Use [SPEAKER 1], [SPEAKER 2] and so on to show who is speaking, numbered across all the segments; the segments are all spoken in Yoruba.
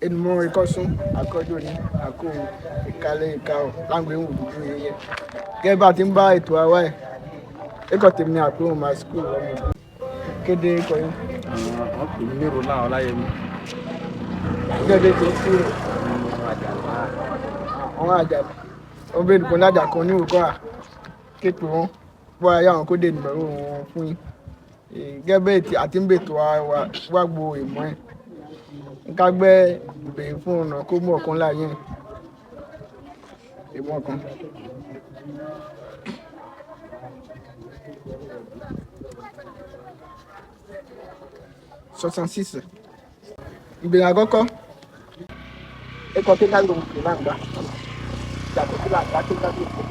[SPEAKER 1] Enumọ ikọsún akọjọ ní àkó ìkálẹ̀ ìka ọ̀ láǹgbé ń wù dúdú yẹyẹ. Gẹ́gẹ́ bá a ti ń bá ètò àwa ẹ̀, ẹ̀kọ́ tèmi ní àpé òun máa skul lọ́mọ. Kéde ikọ̀ yín.
[SPEAKER 2] Wọ́n pè mí ní Roland Ọláyẹmí.
[SPEAKER 1] Gẹ́gẹ́ tó kúrò. Àwọn àjà wọ́n bẹ̀rẹ̀ nìkan lájà kan ní òkọ́ à képe wọn bó ayé àwọn kó dé nìmọ̀ró wọn fún yín. Gẹ́gẹ́ bẹ́ẹ̀ tí àti ń bètò wá gbo ìmọ̀ ẹ̀. Nká gbẹ́ ìbèrè fún ọ̀nà kó mú ọ̀kan láàyè ìmọ̀ kan. 66. Ìbéèrè àkọ́kọ́. Ẹ̀kọ́ tí ká ló ń pè láǹgbá. Ìyàtọ̀ sí làǹgbá tó ká ló ń pè.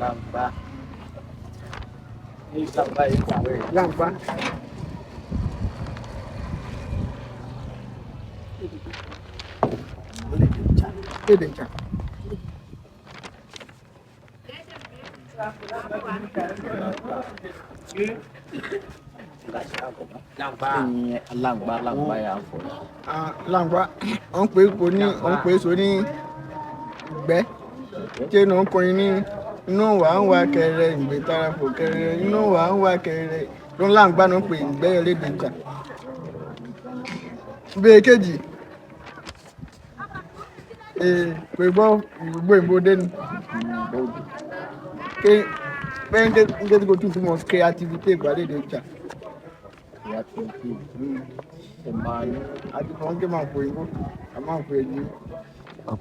[SPEAKER 2] Làǹgbá. Ní làǹgbá yìí kò wẹ̀.
[SPEAKER 1] Láǹgbá.
[SPEAKER 2] Ó lè dé ìjà.
[SPEAKER 1] Kéde ìjà.
[SPEAKER 2] Ẹ̀yin làǹgbá làǹgbá yà á fọ̀.
[SPEAKER 1] Ah, Láǹgbá wọ́n ń pè é kò ní wọ́n ń pè é so ní ìgbẹ́. Tí ẹnu ń kọrin ní inú wa ń wá kẹrẹ ìgbẹ́ tara fò kẹrẹ inú wa ń wá kẹrẹ ló ń láǹgbá ló ń pè ìgbẹ́ lédè ìjà. Ìbéèrè kejì. Ee, pè gbọ́ ìgbó ìbò dénú. Ké bẹ́ẹ̀ ń ké tí kò tún túmọ̀ creativity ìgbà lédè ìjà.
[SPEAKER 2] Creativity. Ẹ máa ní.
[SPEAKER 1] Àti fọ́n kí máa pò ìbò, a máa pò èyí.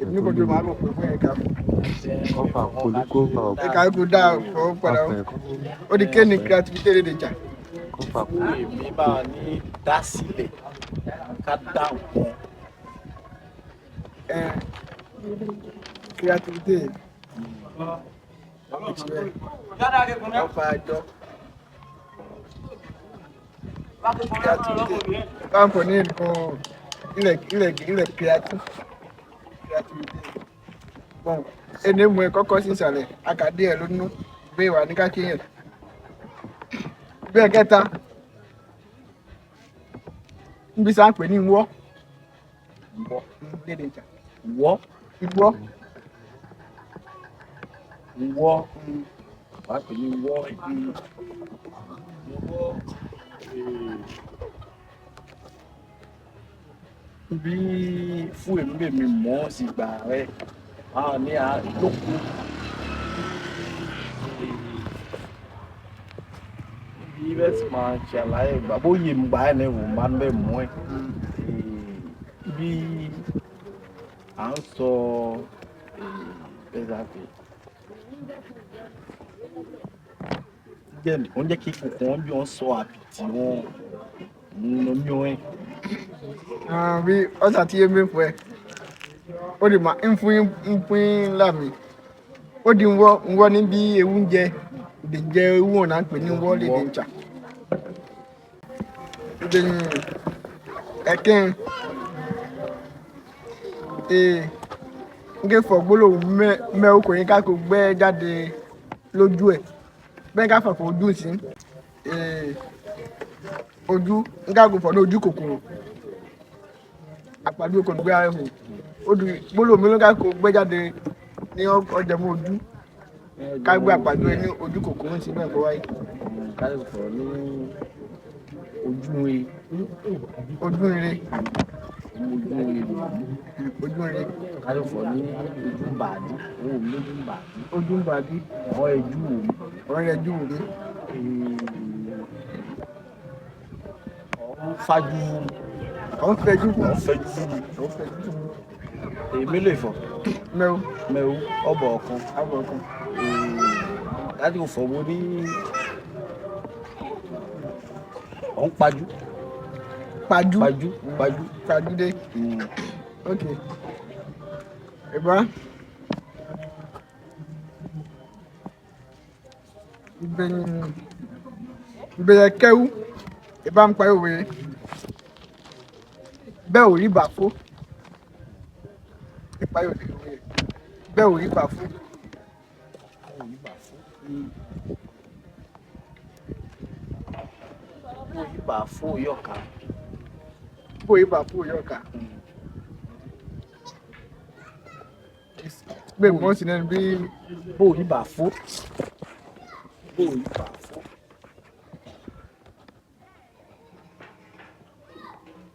[SPEAKER 1] Èmi kò tó máa bọ̀ pé fún ẹ̀ka.
[SPEAKER 3] Kọfà koliko
[SPEAKER 1] Ẹ̀ka kò dáa fọwọ́ padà ó. Ó di ké ní creativity lédè ìjà.
[SPEAKER 3] kọfà
[SPEAKER 2] Fún èmi máa ní dá sílẹ̀ ká dá nǹkan.
[SPEAKER 1] Ẹ creativity ọfà àjọ. Creativity báńkò ní nǹkan ilẹ̀ ilẹ̀ ilẹ̀ creative creativity. Bọ́n ẹni mú ẹ kọ́kọ́ sí ìsàlẹ̀ akadé ẹ̀ ló nú gbé wà ní kákéyàn. Bẹ́ẹ̀ kẹta níbi sáà ń pè ní ìwọ́
[SPEAKER 2] Wọ́.
[SPEAKER 1] lédè ìjà.
[SPEAKER 2] Wọ́.
[SPEAKER 1] Ìwọ́.
[SPEAKER 2] Wọ́. Wàá pè ní wọ́. Wọ́. Bí fún èmi bèmi mọ̀ ọ́ sì gbà rẹ̀, a ní a lóko. Bí bẹ́ẹ̀ sì máa ṣe àlàyé ìgbà bóyè ń gbà ẹ̀ ní wò máa ń bẹ̀ mọ́ ẹ̀. Bí à ń sọ bẹ́ẹ̀ sá pé jẹ́ wọ́n jẹ́ kí kòkó wọn bí wọ́n sọ àbìtì wọn nínú ẹ̀.
[SPEAKER 1] Bí ọ̀sà tí yé mi fún ẹ ó lè máa ń fún ń fún lámì ó di nwọ́ nwọ́ ní bí ewu ń jẹ ìdè jẹ ewu ọ̀nà ń pè ní nwọ́ lédè ìjà. Ìdè ẹ̀kẹ́rin ee nke fọ gbólóhùn mẹ́ mẹ́ okùnrin ká kó gbẹ́ jáde lójú ẹ̀ bẹ́ẹ̀ ká fọ̀fọ̀ ojú sí ee ojú nká kó fọ̀ ní ojú kòkòrò àpàdé okòó gbé ara hù ó di gbólóhùn mi ló ká kó gbẹ́ jáde ní ọjà mọ́ ojú ká gbé àpàdé ní ojú kòkòrò sí bẹ́ẹ̀ kó wáyé
[SPEAKER 2] Ká lè sọ̀rọ̀ ní ojú e
[SPEAKER 1] ojú ire
[SPEAKER 2] ojú e
[SPEAKER 1] ojú ire
[SPEAKER 2] ká lè fọ̀ ní ojú bàdí òun lójú bàdí
[SPEAKER 1] ojú ń bàbí
[SPEAKER 2] ọ̀ ẹjú òun
[SPEAKER 1] ọ̀rẹ́ rẹ̀ jù mí
[SPEAKER 2] ọ̀ fájú
[SPEAKER 1] ọ̀ ń fẹjú
[SPEAKER 2] ọ̀ fẹjú
[SPEAKER 1] ọ̀ ń fẹjú
[SPEAKER 2] èmi lè fọ̀
[SPEAKER 1] mẹ́wò
[SPEAKER 2] mẹ́wò ọ̀bọ̀ ọ̀kan
[SPEAKER 1] àbọ̀ kan
[SPEAKER 2] láti fọ̀ wo ní ọ̀ ń pajú
[SPEAKER 1] pajú
[SPEAKER 2] pajú pajú.
[SPEAKER 1] pajú dé ok ìbá ìbẹ̀yìn ìbẹ̀yẹ kẹ́wú ìbá ń parí òwe bẹ́ẹ̀ ò rí bàfó ìparí òwe bẹ́ẹ̀ ò rí bàfó.
[SPEAKER 2] Ibà fún yọ̀ọ̀ká.
[SPEAKER 1] Bó ibà fún yọ̀ọ̀ka. Bẹ́ẹ̀ mọ́ sí nẹ́nu bí
[SPEAKER 2] Bó ibà fó. Bó ibà fó.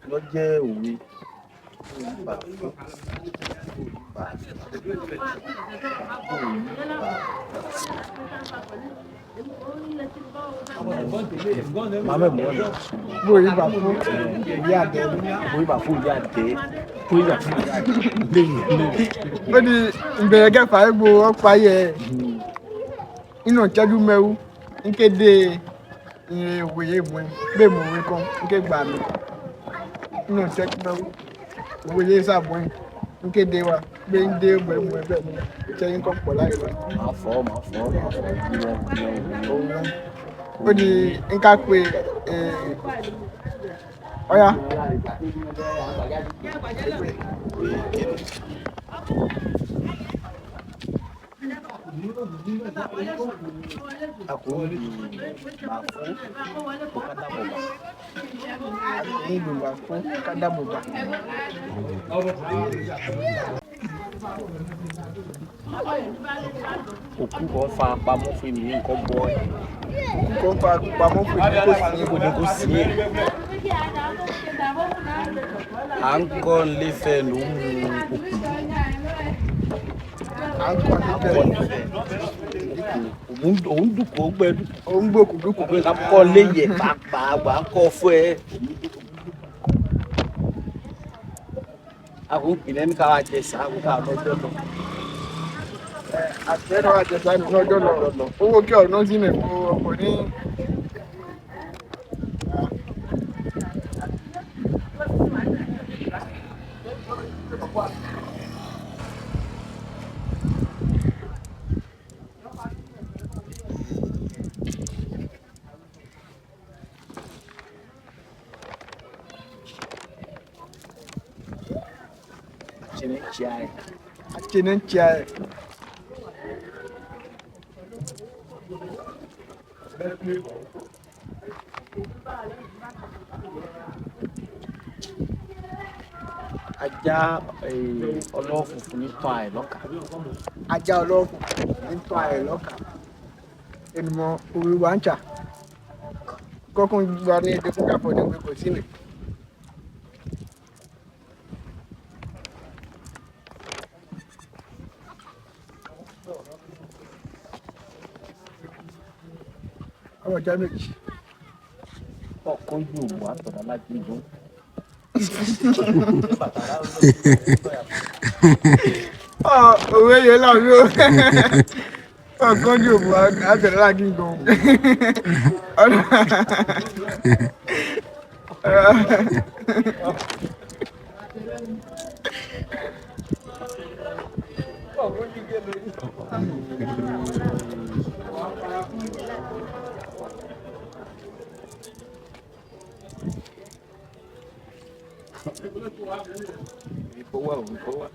[SPEAKER 2] Lọ́jẹ́ òwe. Bó ibà fó. Bó ibà fó. Bó ibà. Màmá ẹ̀ mọ́ ọ̀nà.
[SPEAKER 1] Bó ibà fún ìyá àdẹ.
[SPEAKER 2] Bó ibà fó ìyá àdẹ. Bó ibà fó ìyá àdẹ. Lẹ́yìn lẹ́yìn.
[SPEAKER 1] Ó di ìbẹ̀rẹ̀ kẹfà egbò ọ̀pá yẹ inú ìtẹ́jú mẹ́wú nkéde ìrìn òwe mú ẹ bẹ́ẹ̀ mú òwe kan nké gbà mí inú ìtẹ́jú mẹ́wú òwe yẹ sàmú ẹ nkéde wa gbé ń dé mú ẹ mú ẹ bẹ́ẹ̀ mú ìtẹ́yìn kan pọ̀ láyé wa.
[SPEAKER 2] Màá fọ́ màá fọ́ màá fọ́ wíwọ́n wíwọ́n wíwọ́n.
[SPEAKER 1] Ó di nká pé ọ̀ya.
[SPEAKER 2] Àkórí màá fó kó kádàbọ̀bà.
[SPEAKER 1] Àkórí màá fó kádàbọ̀bà.
[SPEAKER 2] Òkú kan fa pamọ́ fún mi nǹkan bọ́ ẹ̀.
[SPEAKER 1] Òkú kan fa pamọ́ fún mi kó sí
[SPEAKER 2] Kò ní kó sí ẹ̀. À ń kọ́ nífẹ̀ ló ń mu òkú.
[SPEAKER 1] À ń kọ́
[SPEAKER 2] Kọ́
[SPEAKER 1] nífẹ̀.
[SPEAKER 2] nífẹ̀. Òun dùkọ̀ ó gbẹ dùkọ̀.
[SPEAKER 1] Òun gbòkú dùkú.
[SPEAKER 2] Pé ká kọ́ léyẹ̀ pàápàá à ń kọ́ fún ẹ. Àwọn ìpìlẹ̀ ní ká wá jẹ sáà kó ká lọ́jọ́ lọ.
[SPEAKER 1] Àtẹ̀rọ àjẹsà ní ọjọ́ lọ. Owó kí ọ̀nà sí mi fún ọkọ̀ ní.
[SPEAKER 2] Àti ní kíá ẹ̀.
[SPEAKER 1] Àti ní kíá ẹ̀.
[SPEAKER 2] Ajá ọlọ́wọ́ funfun ní tán àì lọ́kà.
[SPEAKER 1] Ajá ọlọ́wọ́ funfun ní tán àì lọ́kà. Ènìmọ̀ òwe wa ń tà. Kọ́kún gba ní èdè fún káfọ́ ní òwe kò sí mi. Ọmọ ìjà méjì.
[SPEAKER 2] Ọkọ̀ yóò wá tọ̀dọ̀ láti ìlú.
[SPEAKER 1] Òwe yẹn làwọn yóò ọkàn yóò bu àtẹ̀lẹ́ láti gan.
[SPEAKER 2] Ìfowó ìfowó.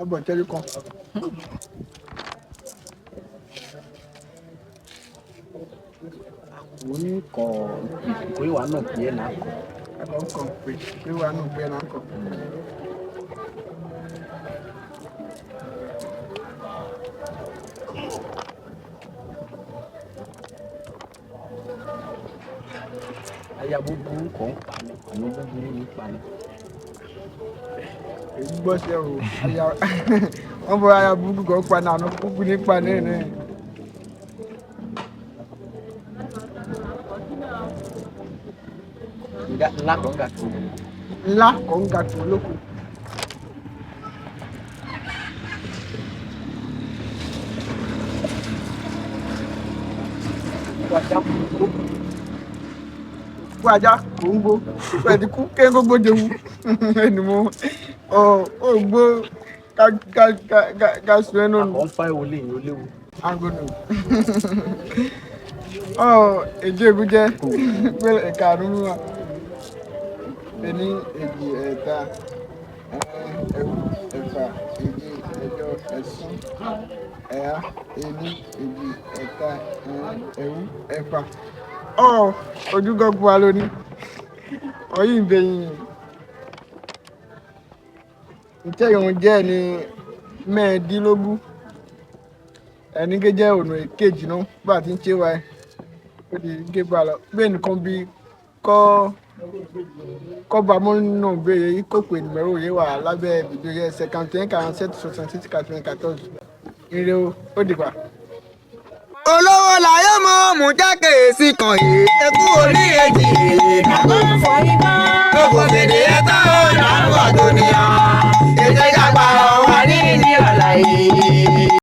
[SPEAKER 1] Ọgbọ̀n tẹ́lẹ̀ kan.
[SPEAKER 2] Àkórí kọ̀ ìkó ìwà náà bí ẹ̀ náà kọ̀.
[SPEAKER 1] Àkọ́ kọ̀ pé pé wà nù pé náà kọ̀.
[SPEAKER 2] Aya búburú kàn ń pa ni, àná búburú ní pa ni.
[SPEAKER 1] Èyí gbọ́ sí ẹ o, aya wọ́n bọ aya burúkú kan pa náà, àná búburú ní pa ní ní.
[SPEAKER 2] Ńlá kan gà tó.
[SPEAKER 1] Ńlá kò ń ga tó lóko.
[SPEAKER 2] Òkú ajá kò ń gbó.
[SPEAKER 1] Òkú ajá kò ń gbó. Òkú ẹ̀ ti kú kéńkó gbójewú. Ẹni mo ọ ò gbó ká ká ká ká sun ẹnu nù.
[SPEAKER 2] Àkọ́ ń fa ìwọlé yìí ó léwu.
[SPEAKER 1] Angonu. Ọ èdè ègún jẹ́ pé ẹ̀ka àrùn wa. Ení èjì ẹ̀ta ẹ̀rin ẹ̀rún ẹ̀fà èje ẹ̀jọ Ẹ̀sán, ẹ̀há, ení, èjì, ẹ̀ta, ẹ̀rin, ẹ̀rún, ẹ̀fà. Ọ̀ ojúgọ́gbọ́ wa lónìí. Ọ̀yìn ìbẹ̀yìn. Ǹjẹ́ ìhun jẹ́ ní 15. Ẹni gé jẹ́ ọ̀nà èkejì náà bá ti ń ṣe wa ẹ̀. Ó di gé bá lọ. Bẹ́ẹ̀ nìkan bí kọ́ kọ́ba mọ́nà béèrè yìí kò pè numéro yìí wà lábẹ́ fídíò yẹn 51 47 66 94. Ire o, ó dìgbà.
[SPEAKER 4] Olówó láyé mọ́ mú jákè sí kan yìí, ẹkú oríire jì.
[SPEAKER 5] Àgọ́ fọ ibà.
[SPEAKER 4] Gbogbo fèdè.